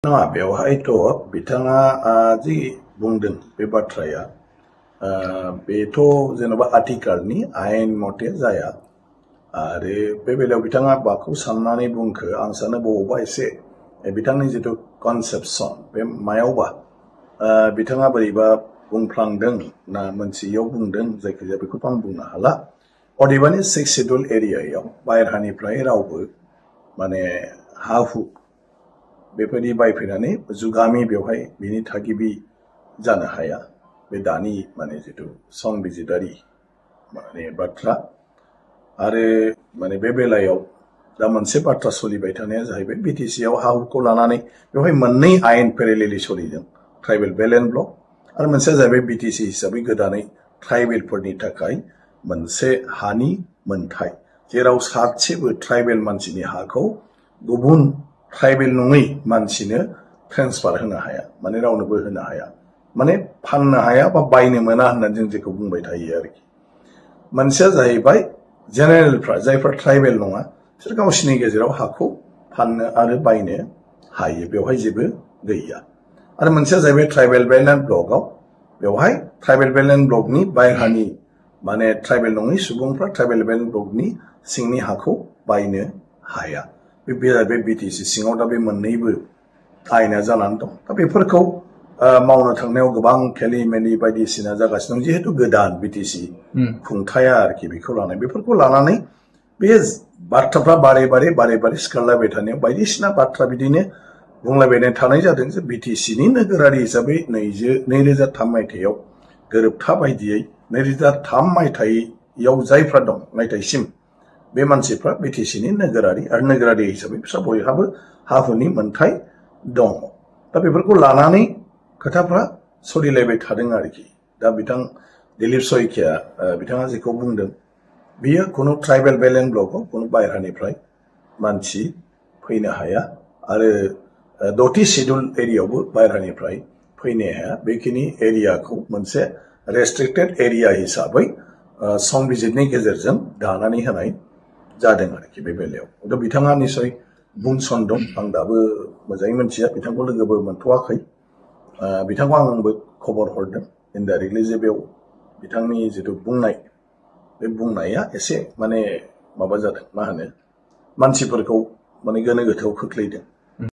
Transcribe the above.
नङा बेवहायथ' बिथाङा जि बुंदों बे बाथ्राया बेथ' जेनेबा आथिखालनि आयेन मथे जाया आरो बे बेलायाव बिथाङा माखौ साननानै बुंखो आं सानो बबावबा एसे बिथांनि जिथु कनसेप्सन बे मायावबा बिथाङा बोरैबा बुंफ्लांदों ना मोनसेयाव बुंदों जायखिजाया बेखौथ' आं बुंनो हाला अदेबानि 6 शिड्युल एरियायाव बायहेरानिफ्राय रावबो माने हा हु बेबायदि बायफैनानै जुगामि बेवहाय बिनि थागिबि जानो हाया बे दानि माने जिथु संबिजिदारि माने बाथ्रा आरो माने बे बेलायाव दा मोनसे बाथ्रा सोलिबाय थानाया जाहैबाय बिटिसि आव हा हुखौ लानानै बेवहाय मोननै आयेन पेरेलेलि सोलिदों ट्राइबेल बेलेन्ड ब्लक आरो मोनसेया जाहैबाय बिटिसि हिसाबै गोदानै ट्राइबेलफोरनि थाखाय मोनसे हानि मोनथाय जेराव सासेबो ट्राइबेल मानसिनि हाखौ गुबुन ट्राइबेल नङै मानसिनो ट्रेन्सफार होनो हाया माने रावनोबो होनो हाया माने फाननो हाया बा बायनो मोना होननानै जों जेखौ बुंबाय थायो आरोखि मोनसेया जाहैबाय जेनेरेलफ्रा जायफ्रा ट्राइबेल नङा बिसोर गावसिनि गेजेराव हाखौ फाननो आरो बायनो हायो बेवहाय जेबो गैया आरो मोनसेया जाहैबाय ट्राइबेल बेलेन्ड ब्लकआव बेवहाय ट्राइबेल बेलेन्ड ब्लकनि बायहानि माने ट्राइबेल नङै सुबुंफ्रा ट्राइबेल बेलेन्ड ब्लकनि सिंनि हाखौ बायनो हाया बे बिटिसि सिङाव दा बे मोननैबो आयेना जानानै दं दा बेफोरखौ मावनो थांनायाव गोबां खेलि मेलि बायदिसिना जागासिनो दं जिहेतु गोदान बिटिसि खुंथाया आरोखि बेखौ लानाय बेफोरखौ लानानै बे बाथ्राफ्रा बारे बारे सिखारलायबाय थानायाव बायदिसिना बाथ्रा बिदिनो बुंलायबाय थानाय जादों जे बिटिसिनि नोगोरारि हिसाबै 2003 मायथाइयाव गोरोबथा बायदियै 2003 मायथाइयाव जायफ्रा दं मायथाइसिम बे मानसिफ्रा बिटिसिनि नोगोरारि आरो नोगोरारि हिसाबै बिसोर बयहाबो हा हुनि मोनथाय दङ दा बेफोरखौ लानानै खोथाफ्रा सोलिलायबाय थादों आरोखि दा बिथां दिलीप सयकिया बिथाङा जेखौ बुंदों बियो खुनु ट्राइबेल बेलेन्ड ब्लकआव खुनु बायहेरानिफ्राय मानसि फैनो हाया आरो 6थि शिड्युल एरियायावबो बायहेरानिफ्राय फैनो हाया बेखिनि एरियाखौ मोनसे रेस्ट्रिक्टेड एरिया हिसाबै संबिजिरनि गेजेरजों दानानै होनाय जादों आरोखि बे बेलायाव दा बिथाङा निसय बुंसनदों आं दाबो मोजाङै मिथिया बिथांखौ लोगोबो मोनथ'वाखै बिथांखौ आंबो खबर हरदों इनडाइरेक्टलि जे बेयाव बिथांनि जिथु बुंनाय बे बुंनाया एसे माने माबा जादों मा होनो मानसिफोरखौ माने गोनो गोथोआव खोख्लैदों